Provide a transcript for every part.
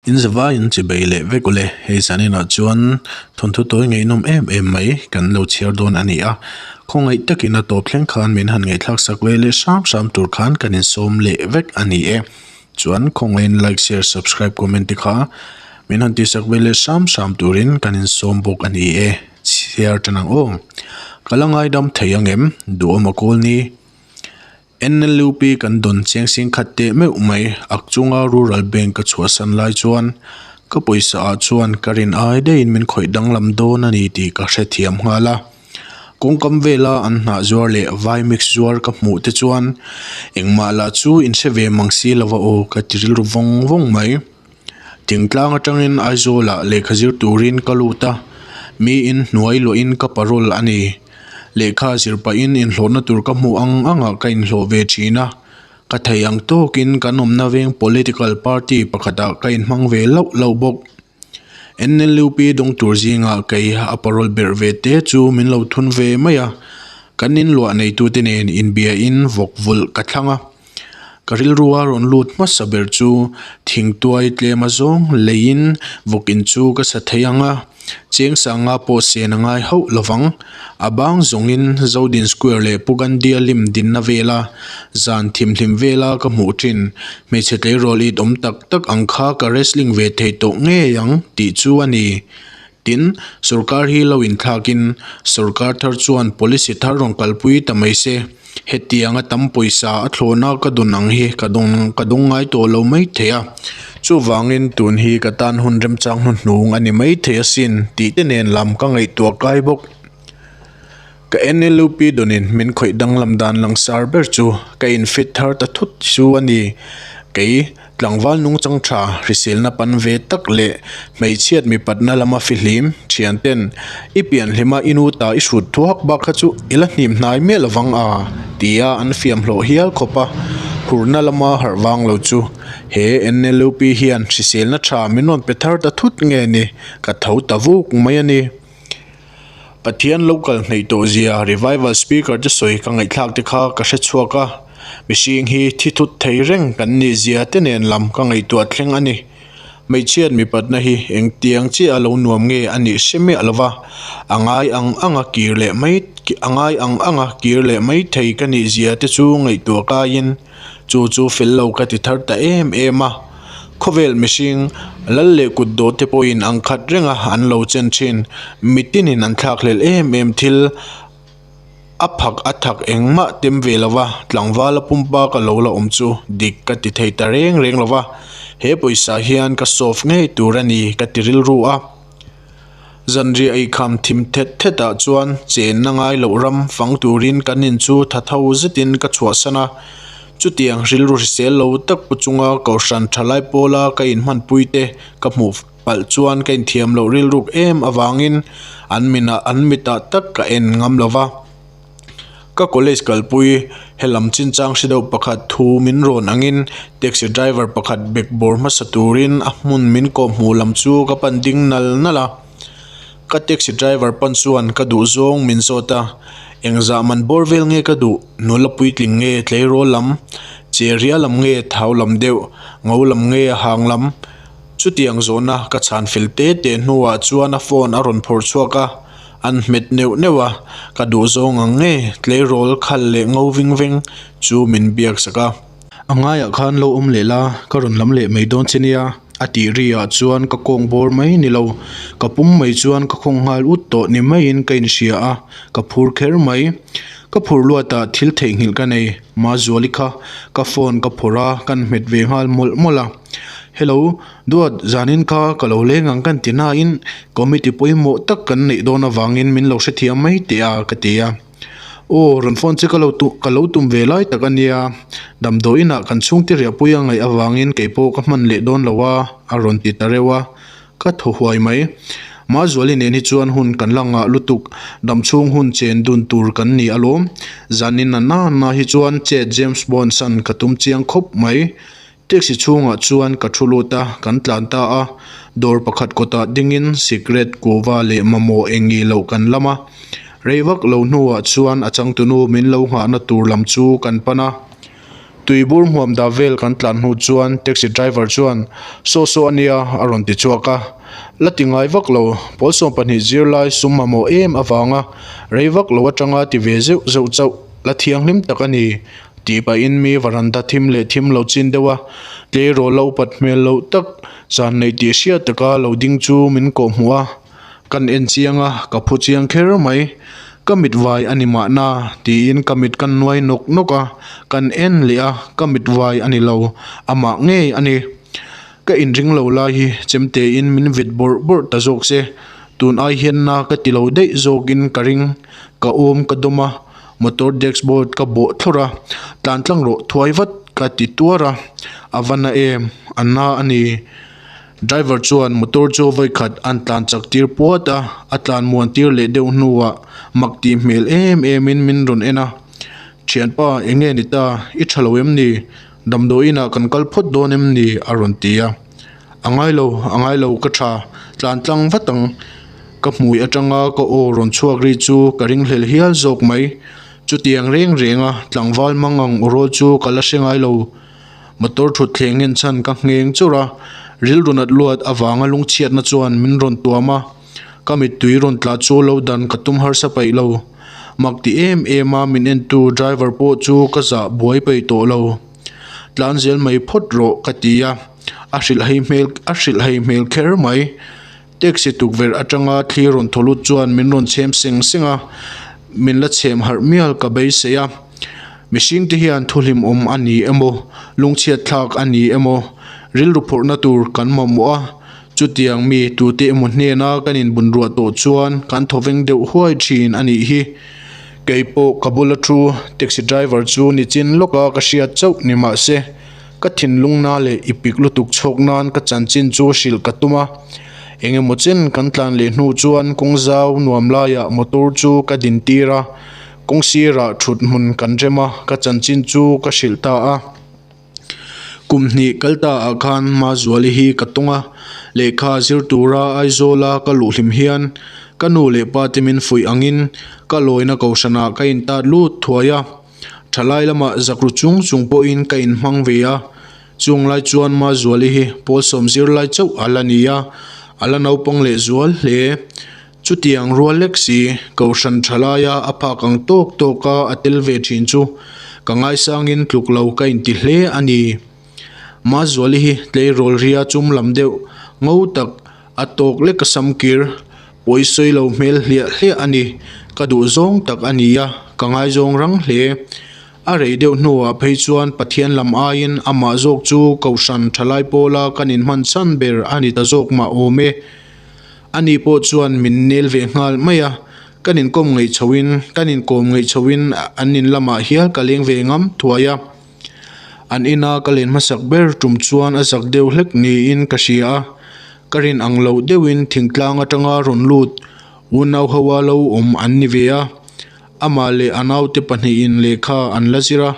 In zavai in chibei leh vek ule hei zaninah chuan thawnthu tawi ngaihnawm em em mai kan lo chhiar dawn a ni a khawngaih takin a tawp thleng khan min han ngaihthlak sak ve leh hram hram tur khan kan insawm leh vek a ni e chuan khawngaihin like share subscribe comment te kha min han tihsak ve leh hram hram turin kan insawm bawk a ni e chhiar tan ang aw ka la ngaidam thei ang em duhawm a kawl ni. NLUP kan dawn chiang sing khat teh meuh mai, ak chunga Rural Bank ka chhuahsan lai chuan ka pawisa ah chuan ka rin ai daihin min khawih danglam dawn a ni tih ka hrethiam nghal a. Kawngkam vela an hnah zuar leh vai mix zuar ka hmuh te chuan engmah lah chu in hre ve mang si lova aw ka ti rilru vawng vawng mai. Thingtlang atangin Aizawlah lehkha zir turin ka lut a, miin hnuai luahin ka parole a ni. Lehkha zir pahin inhlawhna tur ka hmuh ang angah ka inhlawh ve thin a, ka thei ang tawkin kan awmna veng political party pakhatah ka inhmang ve lauh lauh bawk. NLUP dawng tur zingah kei a parole berh ve te chu min lo thun ve mai a, kan inluah neitute nen inbiain vawk vulh ka thlang a. Ka rilrua rawn lut hmasa ber chu thingtuai tlem azawng leiin vawkin chu ka sa thei ang a, cheng sanga pawh sen a ngai hauh lovang. A bang zawngin Zodin Square leh Pu Gandhi-a lim dinna vela zan thimhlim vela ka hmuh thin hmeichhe tleirawl it awm tak tak ang kha ka wrestling ve thei tawh ngei ang tih chu a ni. Tin, sorkar hi lo inthlakin sorkar thar chuan policy thar rawn kalpui ta mai se, hetianga tam pawisa a thlawhna ka dawn ang hi ka dawng ka dawng ngai tawh lo mai thei a. Chuvangin tun hi ka tan hun remchang hnuhnung a ni mai thei asin tih te nen lam ka ngaihtuah kai bawk. Ka NLUP dawnin min khawih danglam dan langsar ber chu ka infit thar ta thut chu a ni. Kei, tlangval nungchang tha, hriselna pan ve tak leh hmeichhiat mipatna lama fihlim thian ten i pianhlima i nu ta i hrut thuak bak kha chu i la hnim hnai miah lovang a tia an fiam hlawh hial khawp a, hurna lama harh vang lo chu he NLUP hian hriselna tha min rawn pe thar ta thut nge ni ka tho ta vuk mai a ni. Pathian lo kal hnaih tawh zia revival speaker te sawi ka ngaihthlak te kha ka hre chhuak a, mihring hi thi thut thei reng kan nih zia te nen lam ka ngaihtuah thleng a ni. Hmeichhiat mipatna hi engtiang chiah a lo nuam nge a nih hre miah lova, a ngai ang anga kir leh mai a ngai ang anga kir leh mai thei ka nih zia te chu ngaihtuah kaiin Chu chu fel lo ka ti thar ta em em a, khawvel mihring lal leh kut dawh te pawhin ang khat renga an lo chen thin. Mitinin an thlakhlelh em em thil a phak a thak engmah tem ve lova tlangvala pumpa ka lo la awm chu dik ka ti thei ta reng reng lova, he pawisa hian ka solve ngei tur a ni ka ti rilru a. Zanriah eikham thim thet thet ah chuan chenna ngai loh ram fang turin kan in chu tha tho zetin ka chhuahsan a, chutiang rilru hrisel lo tak pu chunga kohhran thalai pawla ka inhmanpui te ka hmuh palh chuan ka inthiam loh rilruk em avangin an minah an mitah tak ka en ngam lo va. Ka college kalpui helam chinchang hre deuh pakhat thu min rawn angin taxi driver pakhat bag bawr hmasa turin a hmun min kawh hmuh lam chu ka pan ding nal nal a. Ka taxi driver pan chuan ka duh zawng min zawt a, engzah man bawr vel nge ka duh, nula puitling nge tleirawl lam, che ria lam nge thau lam deuh, ngo lam nge hang lam. Chutiang zawhna ka chhan fel te te hnuah chuan a phone a rawn phawrh chhuak a. An hmet neuh neuh a, ka duh zawng ang nge tleirawl khal leh ngo ving veng chu min biak sak a. A ngaiah khan lo awm leh la, ka rawn lam leh mai dawn che nia, a tih ri ah chuan ka kawng bawr mai ni lo, ka pum mai chuan ka khawng nghal ut tawh ni maiin ka inhria a, ka phur kher mai. Ka phur luatah thil theihnghilh ka nei, Mazuali kha ka phone ka phawrh a, kan hmet ve nghal mawlh mawlh a. Hello, Duat, zanin kha ka lo leng ang kan ti nain committee pawimawh tak kan neih dawn avangin min lo hrethiam mai teh a, ka ti a. Aw, rawn phone che ka lo tu ka lo tum ve lai tak a nia, damdawi inah kan chhungte riahpui a ngaih avangin kei pawh ka hman leh dawn lo a, a rawn ti ta reuh a, ka thaw huai mai. Mazuali nen hi chuan hun kan la ngah lutuk, damchhung hun chen dun tur kan ni alawm. Zanin a na na hi chuan chet James Bond san ka tum chiang khawp mai. Taxi chhungah chuan ka thu lut a, kan tlan ta a, dawr pakhat kawtah dingin sikret kuva leh mamawh eng ngi loh kan lam a, rei vak lo hnuah chuan a changtunu min lo nghahna tur lam chu kan pan a. Tuibur hmuam dah vel kan tlan hnu chuan taxi driver chuan, Saw saw a nia a rawn ti chhuak a. La ti ngai vak lo, pawl 12 zirlai sum mamawh em avanga rei vak lo atanga ti ve zeuh zeuh chauh la thianghlim tak a ni tih pahin mi varanda thim leh thim lo chin deuh a, tleirawl la upat hmel loh tak zan neih tih hriat taka lo ding chu min kawh hmuh a. Kan en chiang a, ka phu chiang kher mai. Ka mit vai a ni mahna tiin ka mit ka nuai nawk nawk a, kan en leh a, ka mit vai a ni lo, amah ngei a ni. Ka inring lo lai hi chemtein min vit bawrh bawrh ta zawk se, tun ai hian na ka ti lo daih zawkin ka ring. Ka awm ka dawm a, motor dashboard ka bawh thlawrh a, tlan tlang rawh thuai vat ka ti tuar a, a va na em, a na a ni. Driver chuan motor chu vawikhat an tlan chak tir puat a, a tlan muan tir leh deuh hnuah mak tih hmel em em in min rawn en a, Thianpa, eng nge ni ta? I tha lo em ni? Damdawi inah kan kal phawt dawn em ni? a rawn ti a. A ngai lo, a ngai lo ka tha, tlan tlang vat ang. Ka hmui atanga ka aw rawn chhuak ri chu ka ringhlel hial zawk mai. Chutiang reng renga tlangval mangang aw rawl chu ka la hre ngai lo. Motor thutthleng nghen chhan ka ngheng churh a, rilru nat luat avanga lungchhiatna chuan min rawn tuam a, ka mittui rawn tla chu lo dan ka tum harsa paih lo. Mak ti em em a min entu driver pawh chu ka zah buai paih tawh lo. Tlan zel mai phawt rawh ka ti a, a hrilh hei hmel a hrilh hei hmel kher mai. Taxi tukverh atanga thli rawn thaw lut chuan min rawn chhem seng seng a, min la chhem harh mial ka beisei a. Mihring te hian thu hlimawm a ni emaw, lungchhiat thlak a ni emaw, rilru phurhna tur kan mamawh a, chutiang mi tute emaw hnena kan inbunruah tawh chuan kan thawveng deuh huai thin a nih hi. Kei pawh ka bula thu taxi driver chu nichin lawka ka hriat chauh ni mah se, ka thinlung na leh i pik lutuk chhawk nan ka chanchin chu hrilh ka tum a. Engemaw chen kan tlan leh hnu chuan kawng zau nuam laiah motor chu ka din tir a. Kawng sirah thut hmun kan rem a, ka chanchin chu ka hrilh ta a. Kum hnih kal ta ah khan Mazuali hi ka tawng a, lehkha zir tura Aizawla ka luh hlim hian ka nu leh pa te min fuih angin ka lawina kohhranah ka intat lut thuai a. Thalai lamah zakru chung chung pawhin ka inhmang ve a, chung lai chuan Mazuali hi pawl sawm zir lai chauh a la ni a, a la naupang leh zual hle. Chutiang rual lek si, Kohhran tha laia a phak ang tawk tawka a tel ve thin chu ka ngaisangin tluk lo ka inti hle a ni. Mazuali hi tleirawl ria chum lam deuh ngo tak a tawk lek a sam kir, pawi sawi lo hmel hliah hliah a ni. Ka duh zawng tak a ni a, ka ngaizawng rang hle. A rei deuh hnuah phei chuan Pathian lam aiin amah zawk chu Kohhran thalai pawla kan inhman chhan ber a ni ta zawk mah awm e. Ani pawh chuan min nel ve nghal mai a, kan inkawm ngaih chhoin kan inkawm ngaih chhoin an in lamah hial ka leng ve ngam thuai a. An ina ka len hmasak ber tum chuan a zak deuh hlek niin ka hria a, ka rin ang loh deuhin thingtlang atanga rawn lut unau hoa lo awm an ni ve a. Amah leh a naute pahnihin lehkha an la zir a,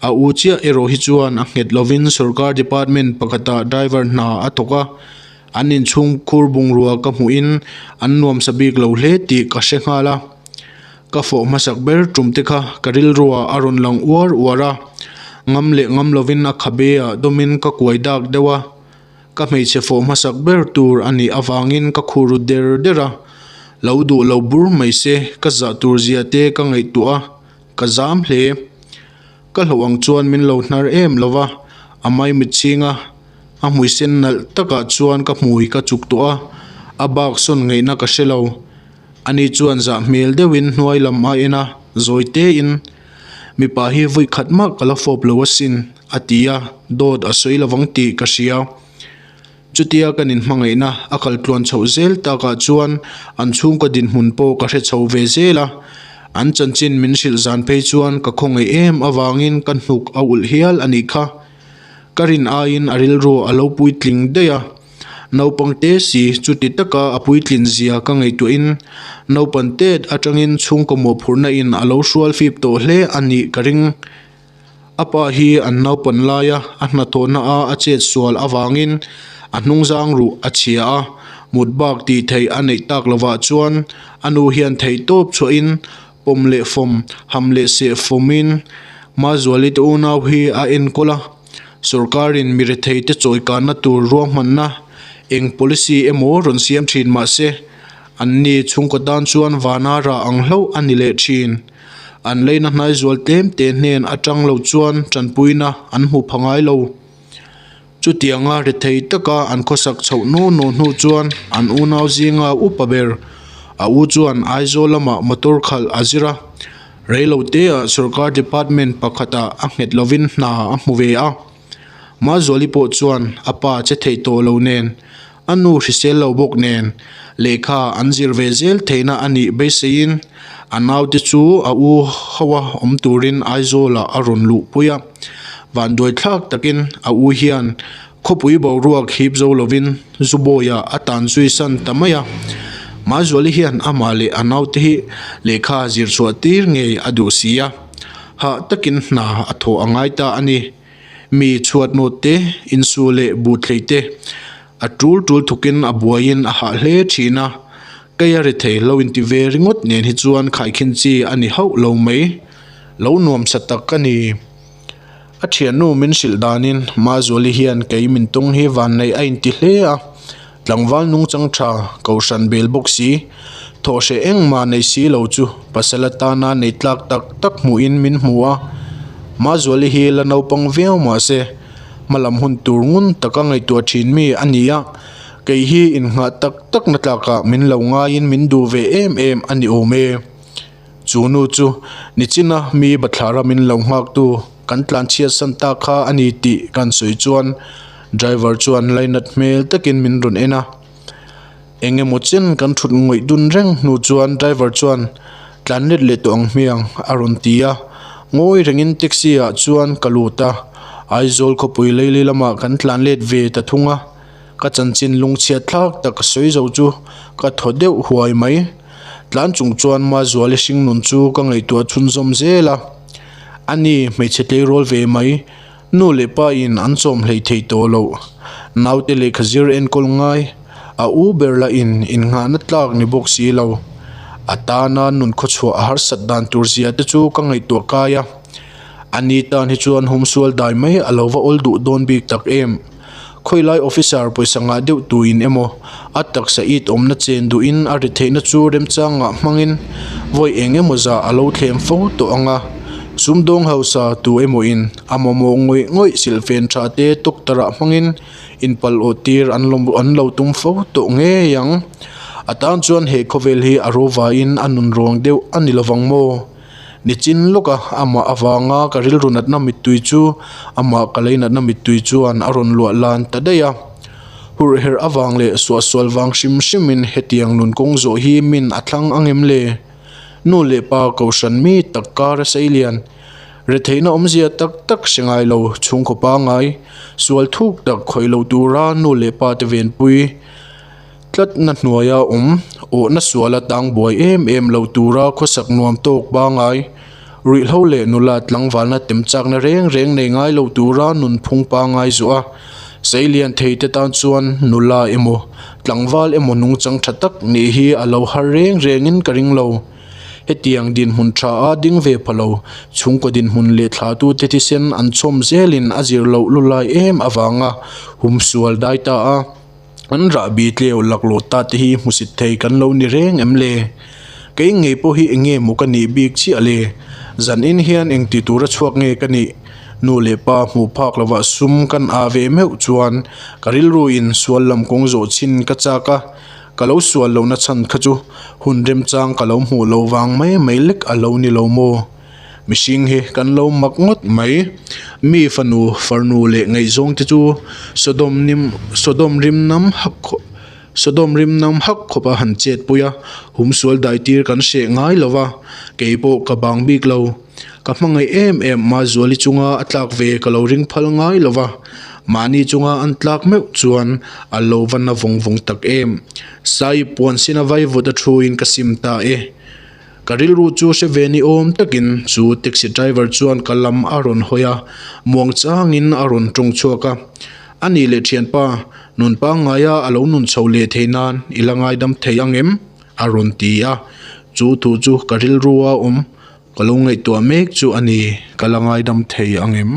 a u chiah erawh hi chuan a nghet lovin sorkar department pakhatah driver hna a thawk a. An inchhung khur bungrua ka hmuhin an nuamsa bik lo hle tih ka hre nghal a. Ka fawh hmasak ber tum te kha ka rilruah a rawn lang uar uar a. Ngam leh ngam lovin a khabe ah dawmin ka kuai dak deuh a. Ka hmeichhe fawh hmasak ber tur a nih avangin ka khur ru der der a. Lo duh lo bur mai se ka zah tur zia te ka ngaihtuah a, ka zam hle. Ka hlauh ang chuan min lo hnar em lo va, a maimit chhing a. A hmui sen nalh takah chuan ka hmui ka chuk tawh a, a bak sawn ngaihna ka hre lo. Ani chuan zah hmel deuhin hnuai lam a en a, zawi tein, Mipa hi vawi khat mah ka la fawp lo asin, a ti a, dawt a sawi lovang tih ka hria. Chutia kan inhmangaihna a kal tluan chhoh zel takah chuan an chhungkaw dinhmun pawh ka hre chho ve zel a, an chanchin min hrilh zan phei chuan ka khawngaih em avangin ka hnuk a ulh hial a nih kha. Ka rin aiin a rilru a lo puitling daih a, naupang te si chuti taka a puitlin zia ka ngaihtuahin naupan tet atangin chhungkaw mawhphurhna in a lo hrual fip tawh hle a nih ka ring. A pa hi an naupan laia a hnathawhna a a chet sual avangin a hnungzang ruh a chhia a, mut bak tih theih a neih tak lovah chuan a nu hian theihtawp chhuahin pawm leh fawm, ham leh seh fawmin. Mazuali te unau hi a enkawl a, sorkarin mi rethei te chawikanna tur ruahmanna eng policy emaw rawn siam thin mah se, anni chhungkaw tan chuan vana rah ang hlauh a ni leh thin. An leina hnai zual tlem te hnen atang lo chuan tanpuina an hmu pha ngai lo. Chutianga rethei taka an khawsak chhoh naw naw hnu chuan an unau zinga upa ber a u chuan Aizawl lamah motor khalh a zir a, reiloteah sorkar department pakhatah a nghet lovin hna a hmu ve a. Mazuali pawh chuan a pa che theih tawh lo nen, a nu hrisel lo bawk nen lehkha an zir ve zel theihna a nih beiseiin a naute chu a u hoa awm turin Aizawlah a rawn luhpui a. Vanduai thlak takin a u hian khawpui boruak hip zo lovin Zubawiah a tan zui san ta mai a. Mazuali hian amah leh a naute hi lehkha zir chhuah tir ngei a duh si a, hah takin hna a thawh a ngai ta a ni. Mi chhuat nawt te, insu leh buhthlei te a tul tul thukin a buaiin a hah hle thin a, kei a ri thei lo inti ve ringawt nen hi chuan khaikhin chi a ni hauh lo mai. Lo nuamsa tak ka ni. A thiannu min hrilh danin Mazuali hian kei min tung hi vanneih a inti hle a, tlangval nungchang tha kohhran bel bawk si, thawhhreh engmah nei si lo chu pasal atana nei tlak tak tak hmuhin min hmu a. Mazuali hi la naupang viau mah se, hmalam hun tur ngun taka ngaihtuah thin mi a ni a, kei hi innghah tak takna tlakah min lo ngaiin min duh ve em em a ni awm e. Chu nu chu nichina mi bathlara min lo nghaktu kan tlanchhiat san ta kha a ni tih kan sawi chuan driver chuan lainat hmel takin min rawn en a. Eng emaw chen kan thut ngawih dun reng hnu chuan driver chuan tlan let leh tawh ang hmiang a rawn ti a. Ngawi rengin taxi ah chuan ka lut a, Aizawl khawpui leili lamah kan tlan let ve ta thung a. Ka chanchin lungchhiat thlak tak ka sawi zo chu ka thaw deuh huai mai. Tlan chung chuan Mazuali hringnun chu ka ngaihtuah chhunzawm zel a. Ani hmeichhe tleirawl ve mai, nu leh pa in an chawm hlei thei tawh loh. Naute lehkha zir enkawl ngai, a u ber lah in innghahna tlak ni bawk si lo. A tana nun khawchhuah a harsat dan tur zia te chu ka ngaihtuah kai a. Ani tan hi chuan humsual dai mai a lo va awl duh dawn bik tak em. Khawilai officer pawisa ngah deuh tuin emaw a taksa it awmna chen duhin a ri theihna chu remchangah hmangin vawi eng emaw zah a lo thlem fo tawh ang a. Sumdawng hausa tu emawin a mamawh ngawih ngawih silhfen tha te doctor ah hmangin inpal awh tir an lo an lo tum fo tawh ngei ang. A tan chuan he khawvel hi a rovaiin a nun ruang deuh a ni lovang maw? Nichin lawka amah avanga ka rilru natna mittui chu amah ka lei natna mittui chuan a rawn luah lan ta daih a. Hurherh avang leh suahsual vang hrim hrimin hetiang nun kawng zawh hi min a thlang ang em le? Nu leh pa kohhran mi tak kar a sei lian. Retheihna awmzia tak tak hre ngai lo chhungkaw pangai, sual thuk tak khawih lo tura nu leh pa te venpui. Tlatna hnuaia awm, awhna suala tang buai em em lo tura khawsak nuam tawk pangai, ruihhlo leh nula tlangvalna tem chakna reng reng nei ngai lo tura nunphung pangai zuah a, seilian thei te tan chuan nula emaw, tlangval emaw nungchang tha tak nih hi a lo har reng rengin ka ring lo. Hetiang dinhmun tha a ding ve pha lo, chhungkaw dinhmun leh thlatute thisen an chhawm zelin a zir loh lulai em avanga humsual dai ta a. An rahbi tleu laklawh ta te hi hmusit thei kan lo ni reng em le? Kei ngei pawh hi eng nge maw ka nih bik chiah le? Zanin hian eng ti tura chhuak nge ka nih? Nu leh pa hmuh phak lovah sum kan ah ve meuh chuan ka rilru in sual lam kawng zawh chhin ka chak a, ka lo sual lohna chhan kha chu hun remchang ka lo hmuh loh vang mai mai lek a lo ni lo maw? Mihring hi kan lo mak ngawt mai. Mi fanu, farnu leh ngaihzawng te chu Sodom nim Sodom rim nam hak khawp Sodom rim nam hak khawp a han chet pui a, humsual dai tir kan hreh ngai lo va, kei pawh ka bang bik lo. Ka hmangaih em em Mazuali chunga a tlak ve ka lo ring phal ngai lo va, mahni chunga an tlak meuh chuan a lo va na vawng vawng tak em. Sai puan sina vaivut a thuin ka sim ta e. Ka rilru chu hre ve ni awm takin chu taxi driver chuan ka lam a rawn hawi a, muang changin a rawn tawng chhuak a. A nih leh thianpa, nun pangngaia a lo nun chho leh thei nan i la ngaidam thei ang em? a rawn ti a. Chu thu chu ka rilru a awm. Ka lo ngaihtuah mek chu a ni, ka la ngaidam thei ang em?